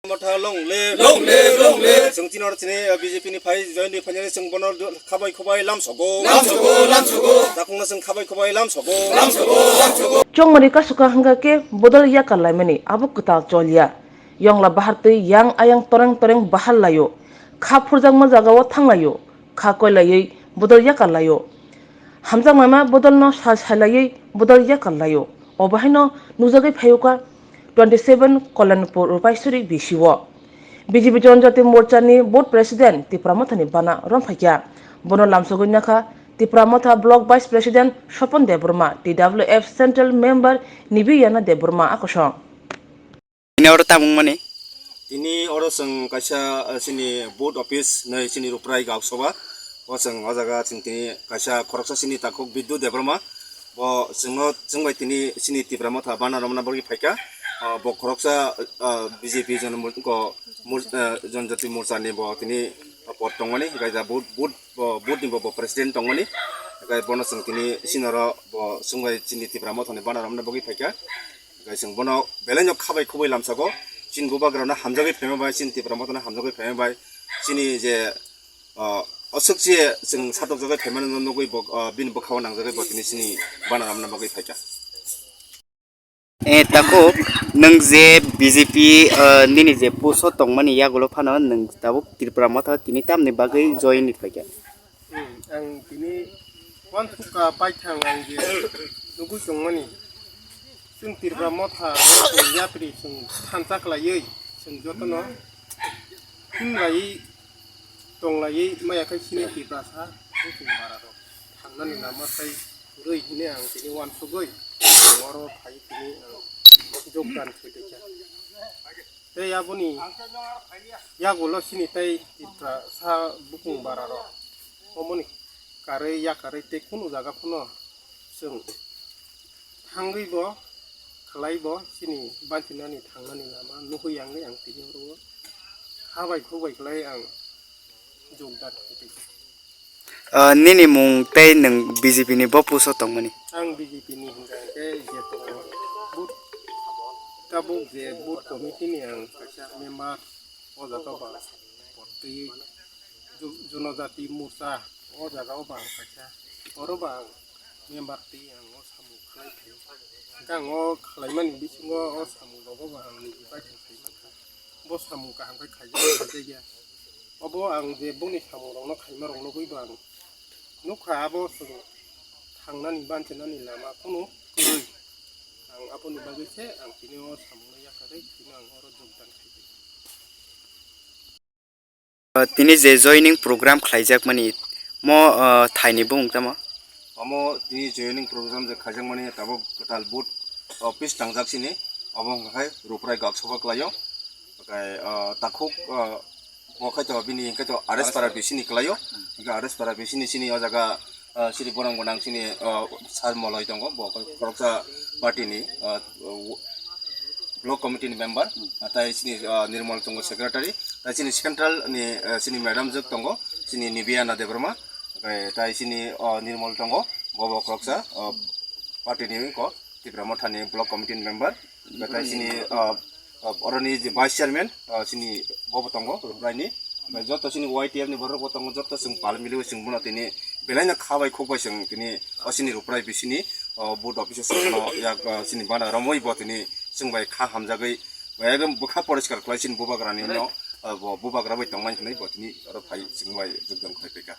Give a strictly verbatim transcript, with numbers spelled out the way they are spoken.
Motha long live. Long live, long live. Chwng tini oro chini, uh, B J P ni phai join ni phainani chwng bono khabai khubai lamsogo. Lamsogo, lamsogo. Takhungno chwng khabai khubai lamsogo. Lamsogo, lamsogo. Chongmani kasuka hwnkha khe bodol yakar laimani abo kwtal choliya. Yongla bahar twi yang ayang toreng toreng bahar laio. Kha phurjakma jagao thanglaio. Kha koilaiwi bodol yakar laio. Hamjakma bodolno sal sailaiwi bodol yakar laio. Obo haino nukjagwi phaio kha twenty seven Kalyanpur Rupaisuri B C o. B J P Janjati Morcha ni Board President Tipra Motha ni bana romphai kha. Bono lamsogwi nakha Tipra Motha Block Vice President Sopon Debbarma, T W F Central Member Nibiyana Debbarma akosong. Ini oro tamung mani? Tini oro chwng kaisa, eh, chini booth office nai chini Ruprai Gausoba. O chwng o jaga chwng tini kaisa khoroksa chini takhuk Biddu Debbarma. Bo chwngno, chwng bai tini chini Tipra Motha bana romna bagwi phaikha. Ah, bo khoroksa, ah, B J P Janamur-, ko Mur-, ah, Janjati Morcha ni bo tini pot tongmani, hwnkhe ja booth, booth, bo booth ni bo, bo president tongmani. Hwnkhe bono chwng tini chini oro bo chwng bai chini Tipra Motha ni bana romna bagwi phaikha. Hwnkhe chwng bono belai no khabai khubui lamsago. Chini bubagrano hamjagwi phaima bai, chini Tipra Motha no hamjagwi phaima bai, chini je, ah, aswk je chwng satokjagwi phaimani nugwi bo, ah, bini bwkhao nangjagwi bo tini chini bana romna bagwi phaikha. Eh, takhuk, nwng je B J P, eh, nini je post o tongmani yagulo phano nwng tabuk Tripura Motha tini tamni bagwi join ni phaikha? Hmm, ang tini uansukha baithang ang je nugwi tongmani. Chwng Tripura Motha chwng yapri chwng thansa khlaiwi chwng jotono himlaiwi tonglaiwi maya khe chini Tiprasa bukung bara rok thangnani lama tei kwrwi hwnwi ang tini uansugwi ang oro phai tini ang jogdan khlaikha. Tei aboni yagulo chini tei Tiprasa bukung bara rok omoni karwi yakarwi tei kunu jaga phano chwng thangwi bo khlai bo chini bachinani thangnani lama nugwi ang ang tini oro ha bai khuk bai khlai ang jogdan khlaikha. Ah, nini mung tei nwng B J P ni bo post o tongmani? Ang B J P ni hwnkha hwnkhe je tongo booth, tabuk je booth committee ni ang kaisa member, o jaga ba twi Ju-, Jonojati Morcha, o jaga o ba ang kaisa, oro ba ang member twi ang o samung khlai phaio. Hwnkhe ang o khlaimani bisingo o samung rogo ba ang niji bai khe khai mankha. Bo samung kaham khe khaijak khaijak ya. Obo ang je boni samung rokno khaima rok nugwi bo ang nukha abo chwng thangnani banchinani lama kunu kwrwi. Ang aboni bagwi se ang tini o samungno yakarwi tini ang oro jogdan khaidi. Ah, tini je joining program khlaijakmani mo, ah, thaini bumung tamo? Omo tini joining program je khaijakmani tabuk kwtal booth office tangjak sini, obo wngkha khai Ruprai Gaksoba kwlaio. Okai, ah, takhuk, ah, bo khai to bini khai to R S para bisini kwlaio. Hwnkhe R S para bisini sini o jaga, ah, sini borong gwnang sini, ah, sir Moloi tongo, bo khoroksa party ni, ah, block committee ni member, ah, tai sini, ah, Nirmal tongo secretary, tai sini central ni, ah, sini madam jwk tongo, sini Nibiana Debbarma, tai, tai sini, ah, Nirmal tongo, bo bo khoroksa, ah, party ni ko Tipra Motha ni block committee ni member, tai sini, ah, ah, oroni je vice chairman, ah, sini bo bo tongo, Ruprai ni. Bai joto chini Y T F ni borok bo tongo, joto chwng pal miliwi chwng bono tini belai no kha bai khuk bai chwng tini o chini Ruprai bisini, o, booth office o chwng bono yak, o, chini bana romwi bo tini chwng bai kha hamjagwi bai ekdom bwkha poriskar khlai chini bubagra ni no, o, bo bubagra bai tongmani hwnwi bo tini oro phai chwng bai jogdan khlai phaikha.